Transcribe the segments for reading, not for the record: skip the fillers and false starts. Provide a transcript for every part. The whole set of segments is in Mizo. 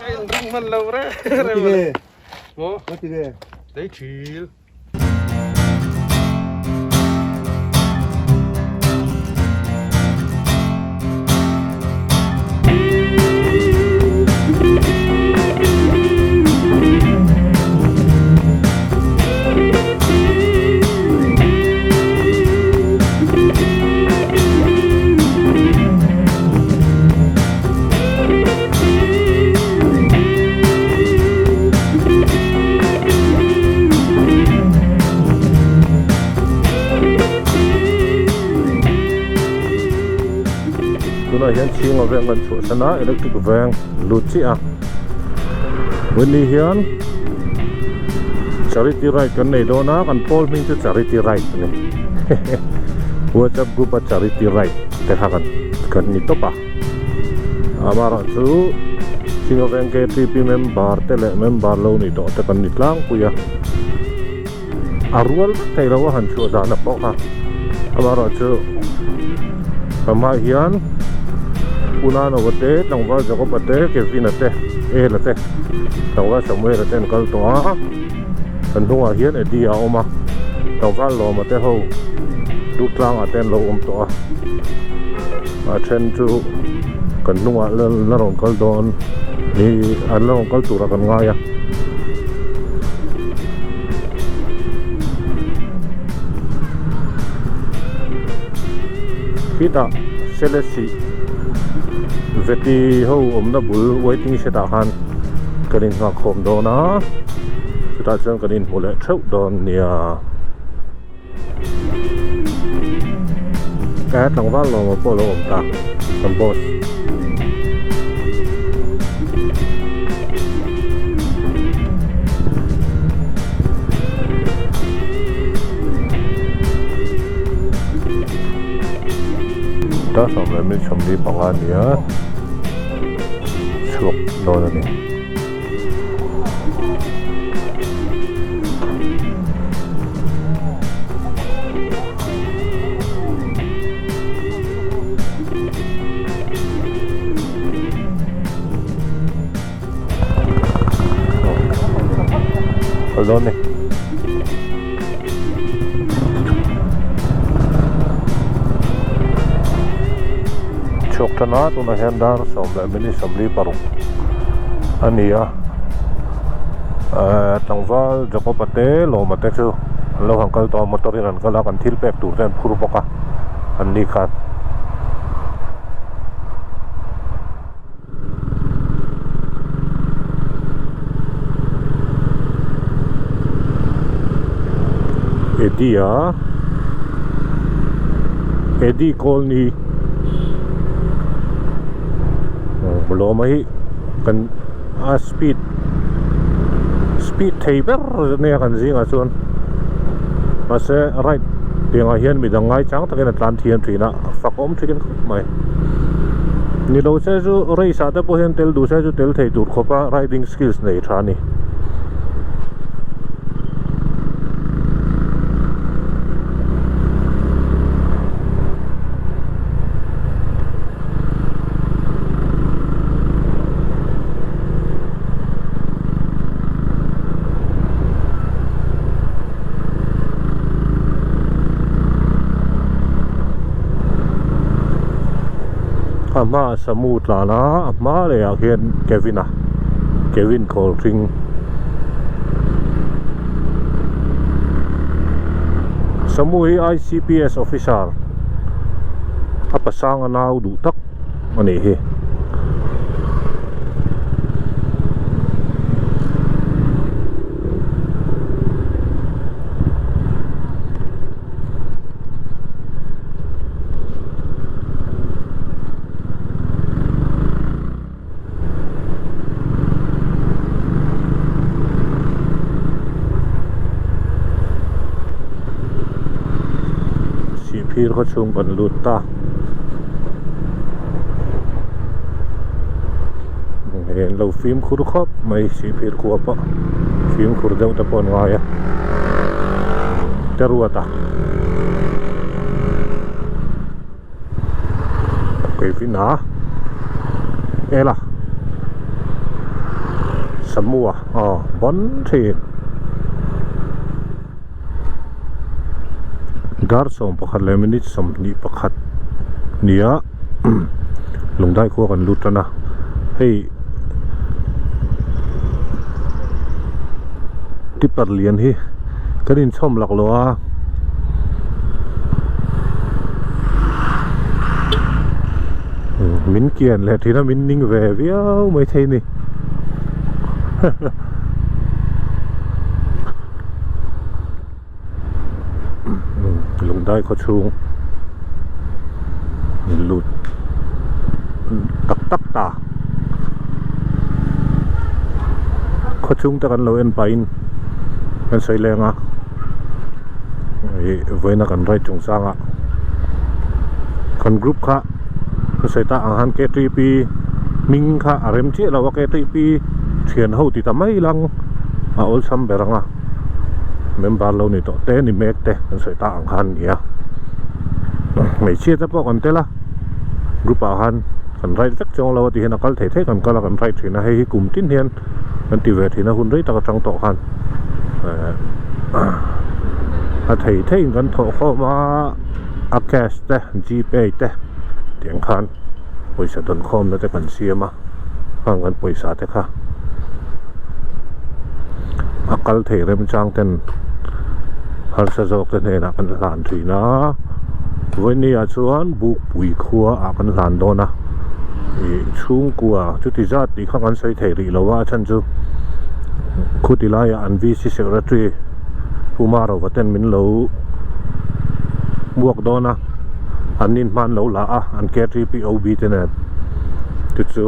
Ka inring hman lo reng reng mawle. Maw? Ngatinge? Lei thil. Tunah hian chhinga veng kan chhuahsan a electric veng lut chiah a vawiin hian charity ride kan nei dawn a kan pawl hming chu charity ride a ni whatsapp group a charity ride te kha kan kan ni tawp a amaherawh chu chhinga veng ktp member te leh member lo ni tawh te kan ni tlangpui a a rual vek thei lo a han chhuah dan pawh kha amaherawh chu a hmaah hian Unanawa te tlangval Jacob-a te Kevin-a te Ela te tlangval Samuel-a te an kal tawh a kan hnungah hian Eddie a awm a tlangval Lawma te ho Duhtlangah te an lo awm tawh a a then chu kan hnungah la rawn kal dawn ni an la rawn kal turah kan ngai a. Khitah Selesih Veti ho awmna bul waiting shed ah khan kan innghak khawm dawn a chutah chuan kan inhmu leh theuh dawn nia. Ka tlangval lawma pawh a lo awm ta kan boss. Dar 10:45 a ni a chhuak dawn a ni. Kal dawn ni. Chhuak tan a tunah hian dar 10:46 a ni a ehh tlangval Jacob-a te Lawma te chu an lo han kal tawh a motor in an kal a kan thil pek tur te an phur bawk a an ni khan. Eddie a Eddie Colney lawma hi kan a speed speed thei ber nia kan zingah chuan mahse right piangah hian midang ngaichang takin a tlan thiam thin a fak awm thin khawp mai ni lo se chu race ah te pawh hian tel duh se chu tel thei tur khawp a riding skills nei tha a ni. A hmaah samu tlan a a hma leh ah khian Kevin a Kevin khawl hring samu hi I_C_P_S officer a pasanga nau duh tak a nih hi. Sihphir khaw chhung kan lut ta. Hei an lo fimkhur khawp mai sihphir khua pawh fimkhur deuh te pawh an ngai a te ruat a keivin a ela. Samua aw ban thin. Dar 11 leh minute 21 nia lungdai khua kan lut tan a hei tipper lian hi kan inchhawm lak lo a. Min kian leh thin a min ning ve viau mai thei a ni. Lungdai khaw chhung lut tak tak ta khaw chhung te kan lo en pahin kan sawi leng a ih vawiina kan ride chungchang ah kan group kha ka sawi tak ang khan K_T_P hming kha a rem chiah lo a K_T_P thian ho ti ta mai lang a awlsam ber ang a member lo ni tawh te ni mek te kan sawi tak ang khan a ni a hmeichhia te pawh kan tel a group ah khan kan ride vek chuang lo a ti hian a kal thei thei kan kal a kan ride thin a hei hi kum tin hian kan ti ve thin a hun rei tak atang tawh khan eh a thei thei in kan thawh khawm a a cash te g pay te tiang khan pawisa dawn khawm na te kan siam a hang kan pawisa te kha a kal thei remchang ten harsa zawk te hnenah kan hlan thin a vawiini ah chuan bukpui khua ah kan hlan dawn a ih chhungkua chuti zat tih kha kan sawi thei rih lo a a chhan chu khuti laiah an V_C secretary Pu Marova ten min lo muak dawn a an inhman lo la a an K_T_P_O_B te nen chu chu.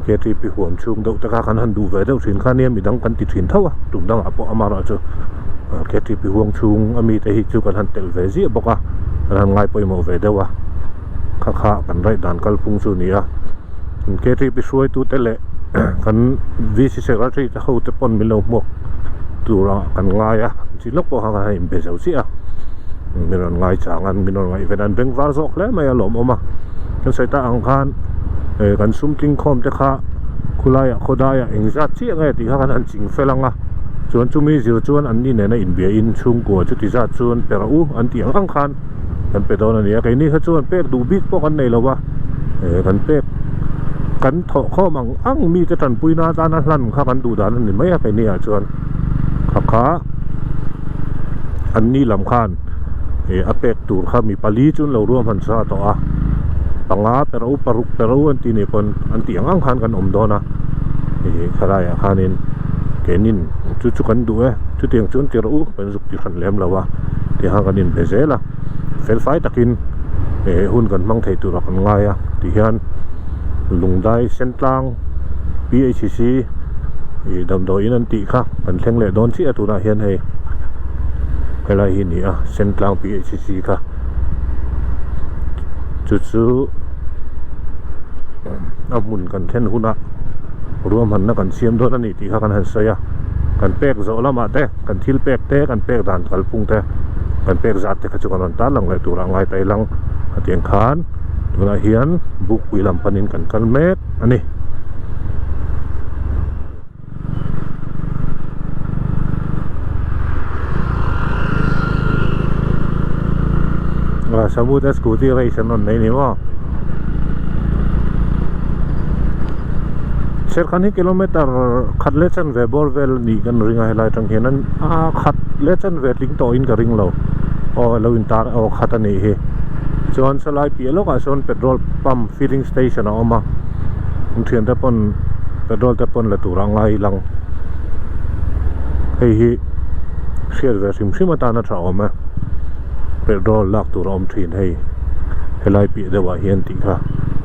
K_T_P huam chhung deuh te kha kan han duh ve deuh thin kha nia midang kan ti thin tho a tum dangah pawh amaherawh chu K_T_P huang chhung a mite hi chu kan han telh ve ziah bawk a kan han ngai pawimawh ve deuh a kha kha kan raih dan kalphung chu a ni a K_T_P hruaitu te leh kan V_C secretary te ho te pawn min lo hmuak tur a kan ngai a chi lawk pawh kha kan han inbe zo chiah a min rawn ngai chang a min rawn ngaihven a an beng var zawk hle mai a lawmawm a kan sawi tak ang khan. eh kan sum tling khawm te kha khulaiah khawdaiah engzat chiah nge tih kha kan han ching fel ang a chuan chumi zir chuan an ni nena inbia in chhungkua chuti zat chuan pe rawh u an tih ang ang khan kan pe dawn a ni a keini kha chuan pek duh bik pawh kan nei lo va eh kan pek kan thawh khawm ang ang mite tanpui na atana hlan kha kan duh dan a ni mai a keini ah chuan kha kha an ni lam khan eh a pek tur kha mi pali chu an lo ruam han sa tawh a panga per u paruk per u an tih nih pawn an tih ang ang khan kan awm dawn a ih khalaiah khanin keinin chu chu kan duh e chutiang chu an ti rawh u kan zuk ti hran lem lo a tiang kan inbe zel a felfai takin eh hun kan hmang thei turah kan ngai a tihian lungdai sentlang P_H_C ih damdawiin an tih kha kan thleng leh dawn chiah a tunah hian hei helai hi a ni a sentlang P_H_C kha chu chu a hmun kan thlen hunah ruahmanna kan siam dawn a ni tih kha kan han sawi a kan pek zawh lamah te kan thil pek te kan pek dan kalphung te kan pek zat te kha chu kan rawn tar lang leh turah a ngai ta ilang a tiang khan tunah hian bukpui lam panin kan kal mek a ni. Samuda scooty race an rawn nei ni maw Serkhan hi kilometer khat leh chanve bawr vel a nih kan ring a helai atang hian an a khat leh chanve tling tawhin ka ring lo aw alo intar aw khat a nih hi chuan sawlai piah lawkah sawn petrol pump filling station a awm a thiante pawn petrol te pawn la tur a ngai lang hei hi hriat ve hrim hrim atana tha awm e petrol lak tur a awm thin hei helai piah deuh ah hian tih kha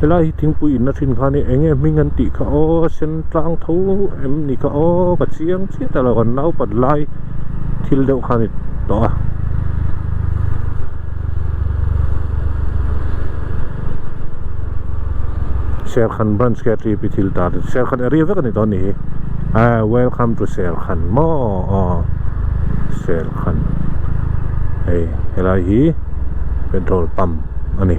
helai hi thingpui in na thin kha nia eng nge hming an tih kha aw sen tlang tho em ni kha aw ka chiang chiah ta lo kan naupan lai thil deuh kha a ni tawh a. Serkhan branch ke atri pi thil tar Serkhan area vek ani dawn ni hi ah welcome to Serkhan maw aw Serkhan hei helai hi petrol pump ani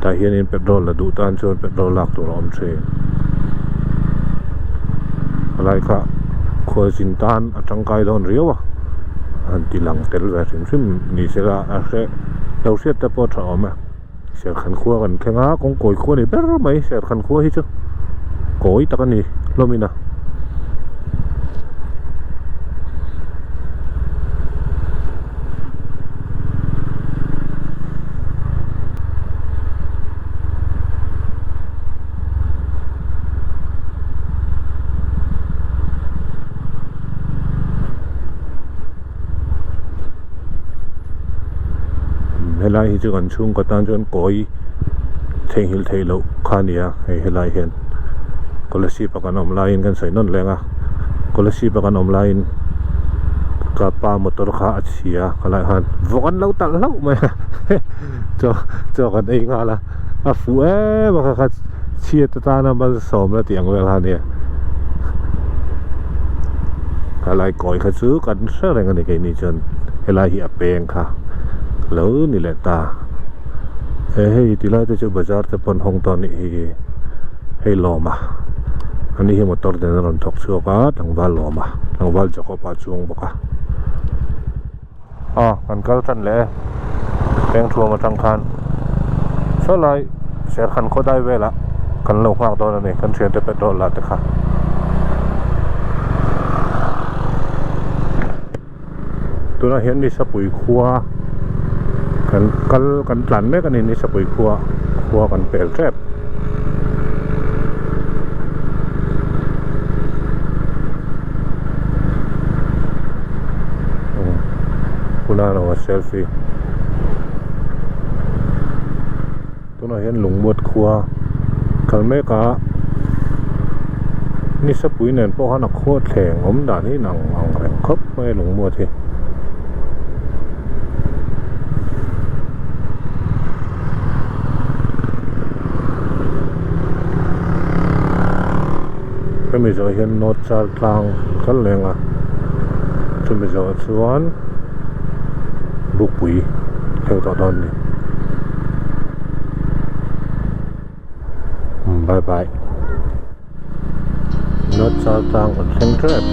tah hianin petrol la duh tan chuan petrol lak tur a awm thin. Helai kha khualzin tan a tangkai dawn riau a, han ti lang tel ve hrim hrim ni se la a hre lo hriat te pawh a tha awm e. Serkhan khua kan thleng a, kawngkawi khua ni ber mai Serkhan khua hi chu kawi tak a ni hlawm in a. Helai hi chu kan chhungkaw tan chuan kawi theihnghilh theih loh kha a ni a hei helai hian Kolasib a kan awm laiin kan sawi nawn leng a Kolasib a kan awm laiin ka pa motor kha a chhia a khalai khan vawk an lo talh hlauh mai a chaw chaw kan ei nghal a a fuh em a kha kha chhiat atana malsawmna tih ang vel kha a nia helai kawi kha chu kan hre reng a ni keini chuan helai hi a peng kha lo ni leh ta he hei tilai te chu bazar te pawn hawng tawh a nih hi hei lawm a ani hi motor nen a rawn thawk chhuak a tlangval lawm a tlangval Jacob a chuang bawk a. A kan kal tan leh e pengthuam atang khan sawlai serkhan khawdai velah kan lo nghak dawn a ni kan thiante petrol lah te kha. Tunah hian Nisapui khua kan kal kan tlan mek a ni Nisapui khua khua kan pel tep. Huna lo a selfie tunah hian lungmuat khua kal mek a nisapui nen pawh khan a khua thleng awm dan hi inang ang reng khawp mai a lungmuat hi. Hemi zawh hian North Char tlang kal leng a chumi zawh chuan Bukpui thleng tawh dawn a ni bye bye North Char tlang kan thleng tep.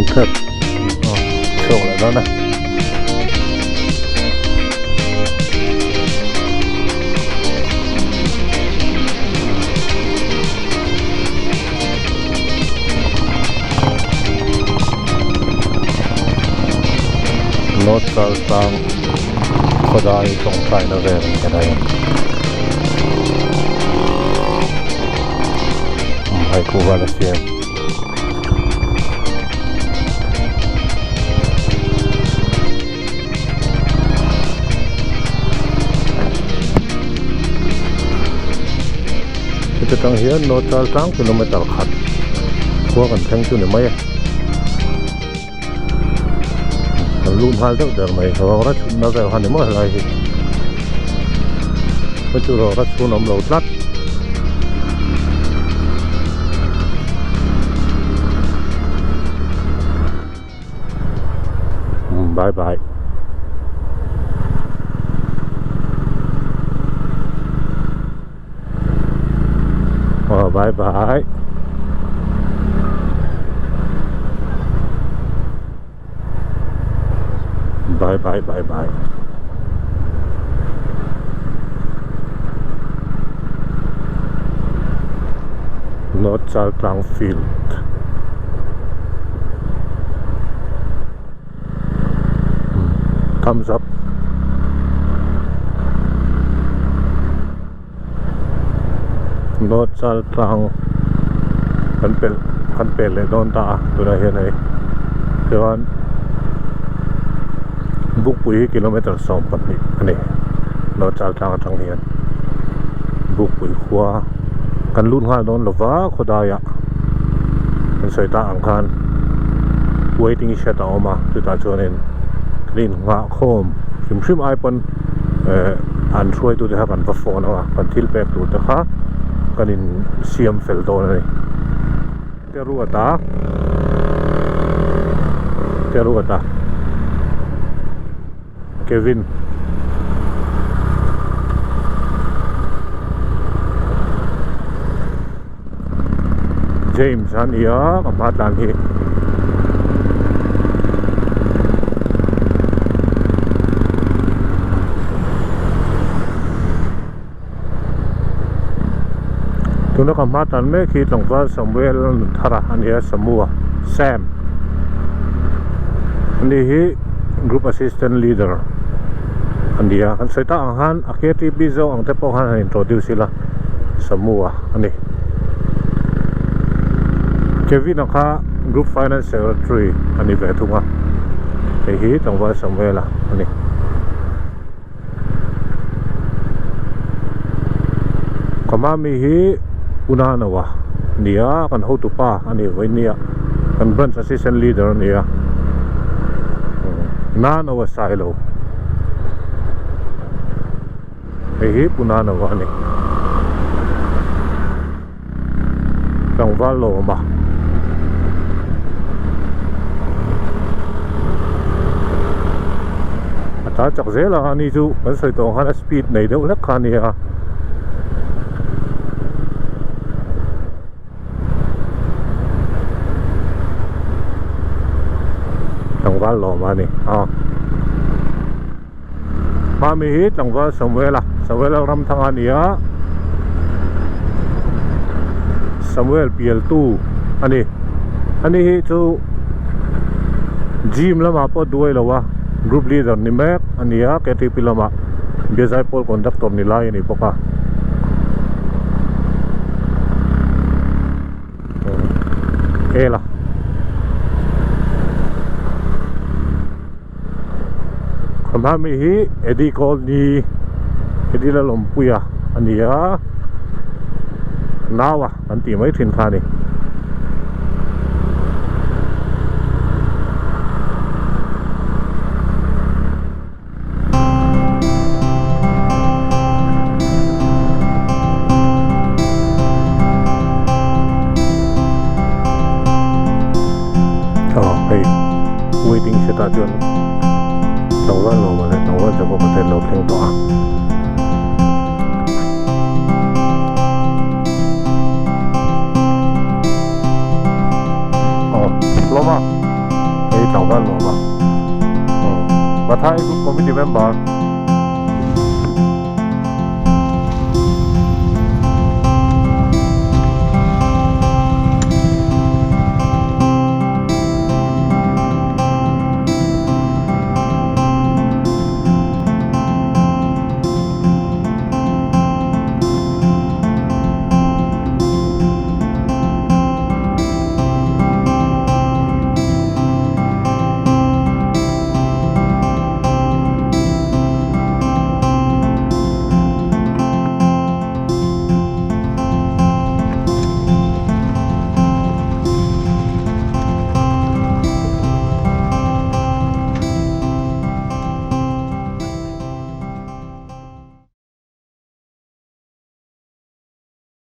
Chhuak leh dawn a. North Char tlang khawdai tawngtaina vel an ti mai a. Haiku val a siam. Heti tang hian North Char tlang kilometer khat khua kan thleng chu ni mai a. Kan lut nghal deuh der mai rawra chhunna vel kha ni maw helai hi hei chu rawra chhun awm lo tlat. Bye bye. Aw bye bye. Bye bye bye bye. North Chaltlang Field. Thumbs up. North Chaltlang kan pelh kan pel leh dawn ta a tunah hian hei chuan Bukpui hi kilometer 12 a ni North Chaltlang atang hian Bukpui khua kan lut nghal dawn lova khawdaiah kan sawi ta ang khan waiting shed a awm a chutah chuanin kan innghah khawm hrim hrim ai pawn eh an hruaitute kha kan va phone ang a kan thil pek tur te kha kan in siam fel dawn a ni te ruat a te ruat a Kevin. James a nia ka hma tlan hi. Tuna ka hma tlan mek hi tlangval Samuel Nunthara a nia Samua Sam ani hi group assistant leader a ni a kan sawi tak ang khan a ktp zawk ang te pawh khan han introduce ila Samua a ni Kevin a kha group finance secretary a ni ve thung a hei hi tlangval Samuel a ni. Ka mami hi Unanawa a ni a kan hotu pa a ni vawinia kan branch assistant leader a ni a Nanawa Sailo hei hi Punanawa a ni. Tlangval lo awm a. A tlan chak zel a ani chu kan sawi tawh ang khan a speed nei deuh hlek kha a ni a. Tlangval lo awm a ni a. Mami hi tlangval Samuela Samuela Ramthanga a ni a Samuel Pialtu a ni ani hi chu gym lamah pawh duai lo a group leader ni mek a ni a ktp lamah Biazaipawl conductor ni lai a ni bawk a. Ela Khawmhami hi Eddie Colney Eddie Lalawmpuia a ni a naua an tih mai thin kha a ni. Aw hei waiting shed ah chuan tlangval lawm leh tlangval Jacob a te an lo thleng tawh a. Aw hlawm a hei tlangval lawm a. Mathai group committee member.